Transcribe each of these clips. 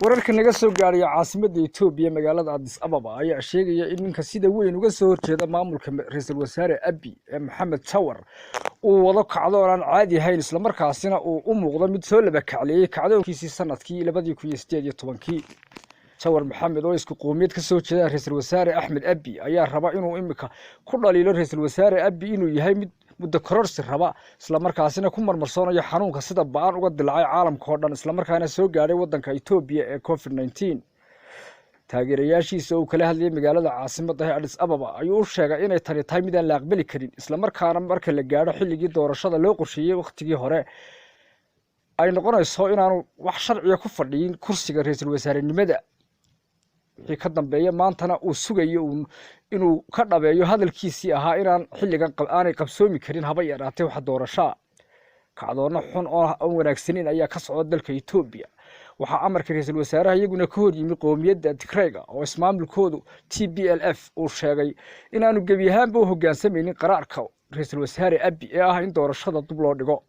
Wararka naga soo gaaraya caasimadda Etoobiya, magaalada Addis Ababa, ayaa sheegaya in ninka sida weyn uga soo horjeeda maamulka ra-iisul wasaare Abi ee Maxamed Jawar uu wado kacdoon aan caadi ahayn, islamarkaasina uu u muuqdo mid soo laba kacleeyey kacdoonkiisii sanadkii 2018-kii. Jawar Maxamed oo isku qoomiyad ka soo jeeda ra-iisul wasaare Axmed Abi ayaa raba inuu imika ku dhaliilo ra-iisul wasaare Abi inuu yahay mid muddo kororsi raba, islamarkaasina ku marmarsoonayo xanuunka sida ba-an uga dilaacay caalamka oo dhan, islamarkaana soo gaadhay waddanka Etoobiya ee COVID-19. Taageerayaashiisa uu kala hadlayay magaalada caasimadda ee Addis Ababa ayuu u sheegay inay tani tahay mid aan la aqbali karin, islamarkaana marka la gaadho xilligii doorashada loo qorsheeyey wakhtigii hore ay noqonayso inaanu wax sharciga ku fadhiyin kursiga ra-iisul wasaarenimada wixii ka dambeeya. Maantana uu sugayo inuu ka dhabeeyo hadalkiisii ahaa inaan xilligan aanay qabsoomi karin haba yaraatee waxa doorashaa. Kacdoonno xun oo aan wanaagsaneyn ayaa ka socda dalka Etoobiya. Waxaa amarka ra-iisul wasaaraha iyaguna ka hor yimi qoomiyadda Tigreyga oo ismaamulkoodu TPLF uu sheegay inaanu gebi ahaanba u hoggaansamaynin qaraarka ra-iisul wasaare Abi ee ah in doorashada dib loo dhigo.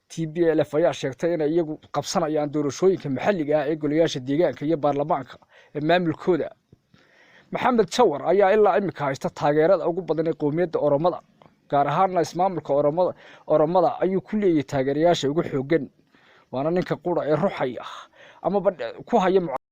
TPLF ayaa sheegtay inay iyagu qabsanayaan doorashooyinka maxalliga ah ee golayaasha deegaanka iyo baarlamaanka ee maamulkooda. Maxamed Jawar ayaa ilaa imika haysta taageerada ugu badan ee qoomiyadda Oromada, gaar ahaana ismaamulka Oromada ayuu ku leeyahay taageerayaasha ugu xooggan, waana ninka qura ee ruxaya amaba ku haya.